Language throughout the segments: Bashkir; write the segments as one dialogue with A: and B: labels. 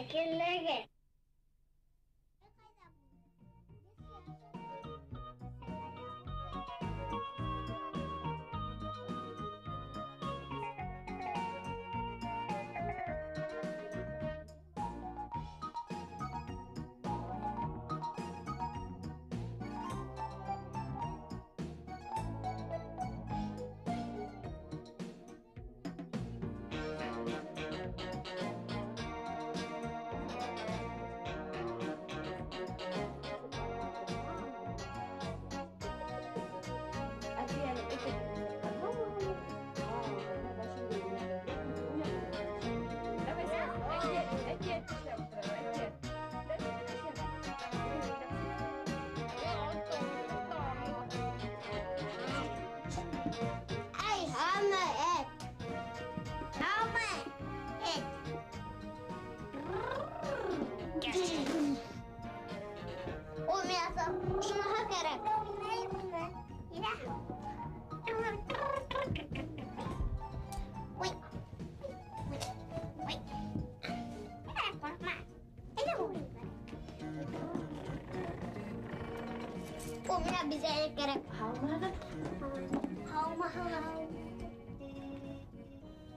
A: Әкеллеге.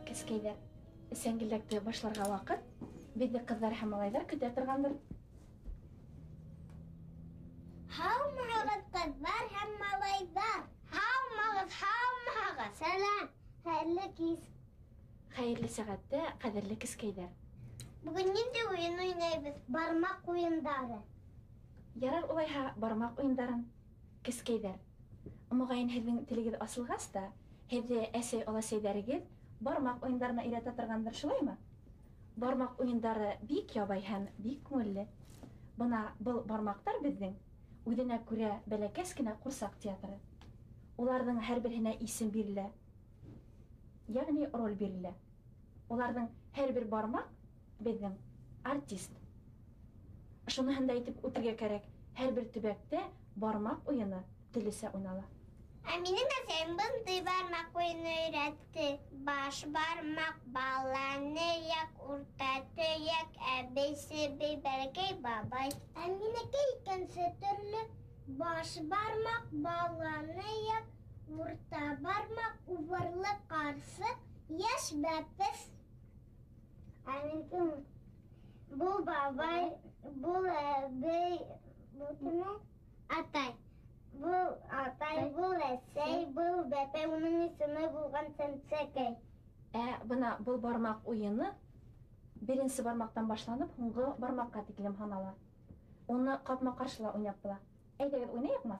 B: Кескәйҙәр, сәңгелдәкте башларға ваҡыт. Беҙҙе ҡыҙҙар һәм малайҙар көтә торғандыр.
A: Һаумыһығыҙ, ҡыҙҙар һәм малайҙар. Һаумығыҙ, һаумыһығыҙ. Сәләм, хәйерле кис.
B: Хәйерле сәғәттә, ҡәҙерле кескәйҙәр.
A: Бөгөн ниндәй уйын уйнайбыҙ? Бармаҡ уйындары.
B: Ярар улайһа бармаҡ уйындарын, кескәйҙәр. Моғайын һеҙҙең телегеҙ асылғас та, һеҙҙе әсәй-оләсәйҙәрегеҙ бармаҡ уйындарына өйрәтә торғандыр, шулаймы? Бармаҡ уйындары бик ябай һәм бик күңелле. Бына был бармаҡтар беҙҙең үҙенә күрә бәләкәс кенә ҡурсаҡ театры. Уларҙың һәр береһенә исем бирелә, йәғни роль бирелә. Уларҙың һәр бер бармаҡ беҙҙең артист. Шуныһын да әйтеп үтергә кәрәк, һәр бер төбәктә бармаҡ уйыны төрлөсә уйнала.
A: Ә минең әсәйем бындай бармаҡ уйыны өйрәтте. Баш бармаҡ, бала нөйәк, урта төйәк, әбей, себей, бәләкәй бабай. Ә минеке икенсе төрлө. Баш бармаҡ, бала нөйәк, урта бармаҡ, убырлы ҡарсыҡ, йәш бәпес. Ә минеке был бабай, был әбей, был кем? Атай. Был атай, был әсәй, был бәпәй, уның исеме булған Сәнсәкәй.
B: Ә бына был бармаҡ уйыны беренсе бармаҡтан башланып, һуңғы бармаҡҡа тиклем һанала. Уны ҡапма-ҡаршыла уйнап була. Әйҙәгеҙ, уйнайыҡмы?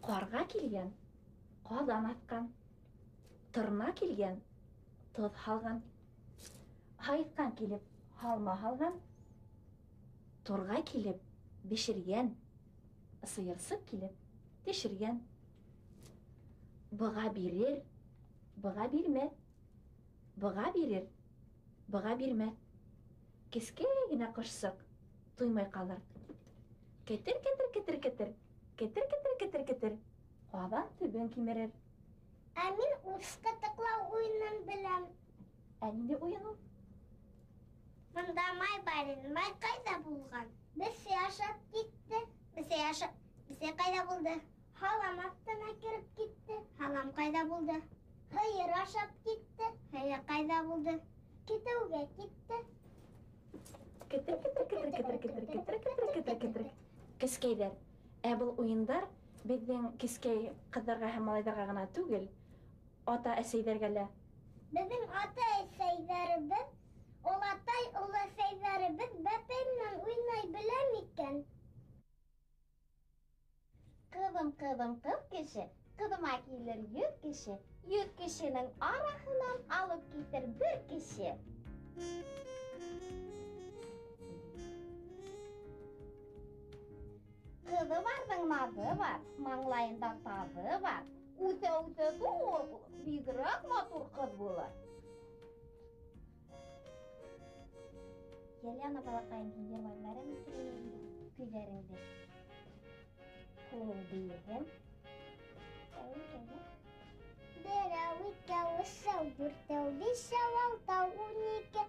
B: Ҡарға килгән, ҡаҙан аҫҡан, торна килгән, тоҙ һалған, һайыҫҡан килеп, һалма һалған, турғай килеп, бешергән, сыйырсыҡ килеп, төшөргән. Быға бирер, быға бирмәҫ, быға бирер, быға бирмәҫ. Кескәй генә ҡошсоҡ туймай ҡалыр. Кетер, кетер, кетер, кетер, кетер, кетер, кетер, кетер, ҡаҙан төбөн кимерер.
A: Ә мин ус ҡытыҡлау уйынын беләм.
B: Ә ниндәй уйын ул?
A: Бында май бар ине. Май ҡайҙа булған? Бесәй ашап китте. Бесәй ашап, бесәй ҡайҙа булды? Һалам аҫтына кереп китте. Һалам ҡайҙа булды? Һыйыр ашап китте. Һыйыр ҡайҙа булды? Китеүгә китте.
B: Кетер, кетер, кетер, кетер, кетер, кетер, кетер, кетер, кетер. Кескәйҙәр. Ә был уйындар беҙҙең кескәй ҡыҙҙарға һәм малайҙарға ғына түгел, ата-әсәйҙәргә лә.
A: Беҙҙең ата-әсәйҙәребеҙ, олатай-оләсәйҙәребеҙ бәпәй менән уйнай белә микән?
C: Ҡыҙым, ҡыҙым, ҡыҙ кеше, ҡыҙыма килер 100 кеше, 100 кешенең араһынан алып китер бер кеше. Ҡыҙы барҙың наҙы бар, маңлайында таҙы бар. Үҫә-үҫә ҙур булыр, бигерәк матур ҡыҙ булыр. Елена балаҡайым, һин йырлай беләһеңме көйҙәреңде? Күңел бейеһен.
A: Берәү, икәү, өсәү, дүртәү, бишәү, алтау, 12,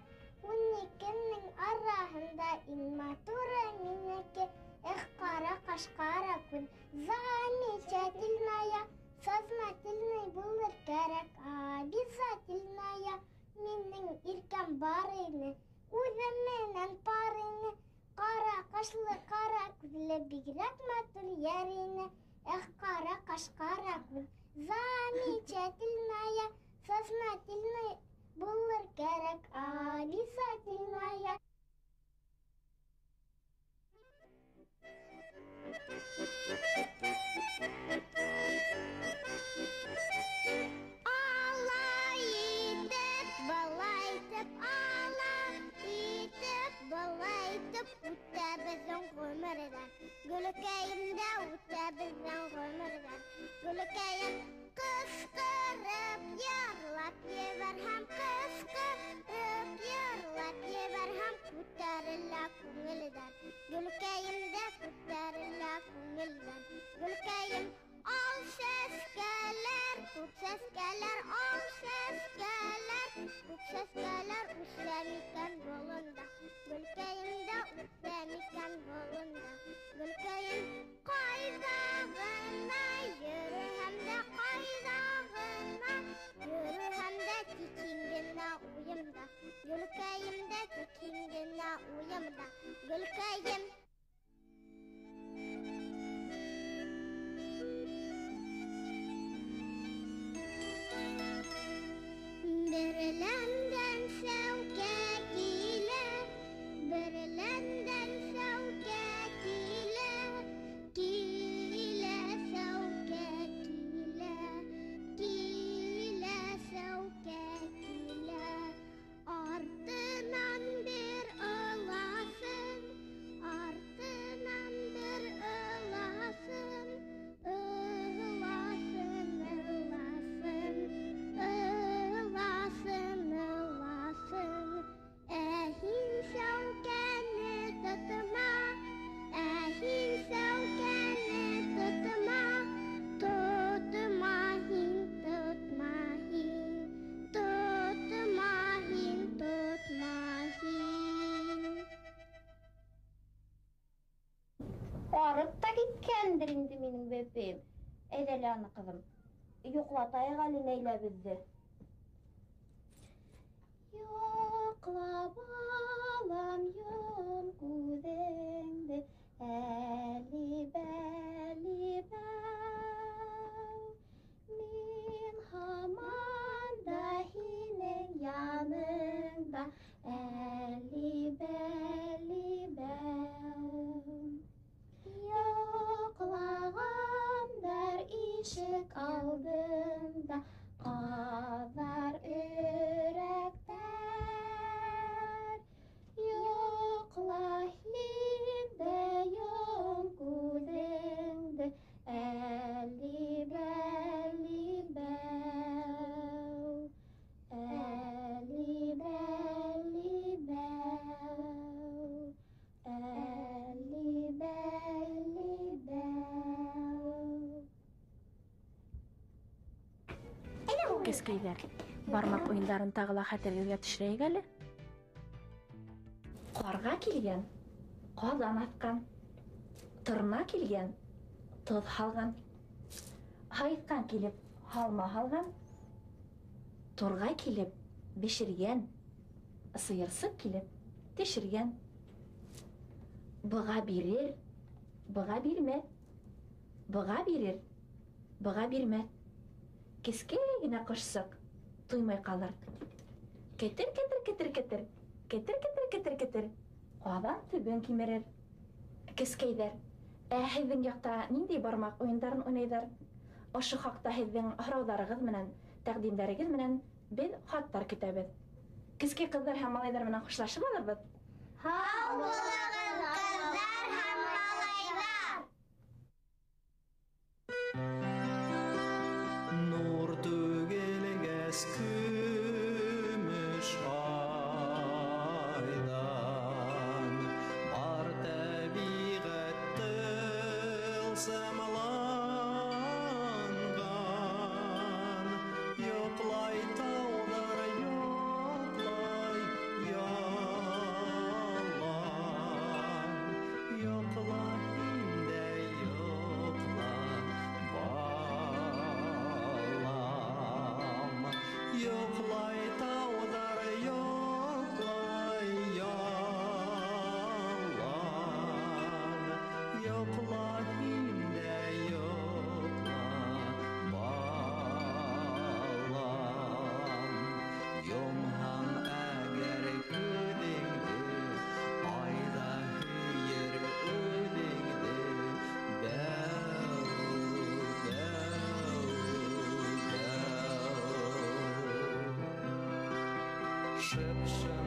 A: Менән пар ине. Ҡара ҡашлы, ҡара күҙле, бигерәк матур йәр ине. Эх, ҡара ҡаш, ҡара күҙ. Замечательная, сознательный булыр кәрәк, обязательная. Алай итеп, былай итеп, алай итеп, былай итеп, үтә беҙҙең ғүмерҙәр. Гөлкәйем дә үтә беҙҙең ғүмерҙәр. Гөлкәйем ҡысҡырып йырлап ебәр һәм ҡысҡырып йырлап ебәр һәм күтәрелә күңелдәр. Гөлкәйем дә күтәрелә күңелдәр. Гөлкәйем ал сәскәләр, күк сәскәләр, ал сәскәләр, күк сәскәләр үҫә микән болонда? Гөлкәйем дә үҫә микән болонда? Гөлкәйем ҡайҙа ғына йөрөһәм дә, ҡайҙа ғына йөрөһәм дә, тик һин генә уйымда. Гөлкәйем дә тик һин генә уйымда. Гөлкәйем. Берләндән сәүкә килә, берләндән сәүкә килә, килә сәүкә килә, килә сәүкә килә. Артынан бер ыласын, артынан бер ыласын, ыласын, ыласын, ыласын, ыласын. Ә һин сәүкәне тотма, ә һин сәүкәне тотма, тотма һин, тотма һин, тотма һин, тотма һин.
C: Арып та киткәндер инде минең бәпәйем. Әйҙә лә аны, ҡыҙым. Йоҡлатайыҡ әле Нәйләбеҙҙе. Йоҡла, балам, йом күҙеңде, әле бәле бәү. Мин һаман да һинең яныңда, әле бәле бәү. Йоҡлағандар ишек алдында, ҡаҙҙар, өрәктәр. Йоҡла һин дә, йом күҙеңде, әле бәле бәү. Әле бәле бәү. Әле бәле бәү.
B: Кескәйҙәр, бармаҡ уйындарын тағы ла хәтергә төшөрәйек әле. Ҡарға килгән, ҡаҙан аҫҡан, торна килгән, тоҙ һалған, һайыҫҡан килеп, һалма һалған, турғай килеп, бешергән, сыйырсыҡ килеп, төшөргән. Быға бирер, быға бирмәҫ, быға бирер, быға бирмәҫ. Кескәй генә ҡошсоҡ туймай ҡалыр. Кетер, кетер, кетер, кетер, кетер, кетер, кетер, кетер, ҡаҙан төбөн кимерер. Кескәйҙәр, ә һеҙҙең яҡта ниндәй бармаҡ уйындарын уйнайҙар? Ошо хаҡта һеҙҙең һорауҙарығыҙ менән, тәҡдимдәрегеҙ менән беҙ хаттар көтәбеҙ. Кескәй ҡыҙҙар һәм малайҙар менән хушлашып алырбыҙ.
A: Һау булығыҙ, ҡыҙҙар һәм малайҙар!
D: Нур түгелгәс көмөш айҙан, бар тәбиғәт тылсымланған. Йоҡлай тауҙар, йоҡлай ялан, йоҡла һин дә йоҡла, балам. Йоҡлай тауҙар, йоҡлай ялан. Йоҡла һин дә йоҡла, балам. Йомһаң әгәр күҙеңде, айҙа һөйөр үҙеңде. Бәү, бәү, бәү. Шып-шып.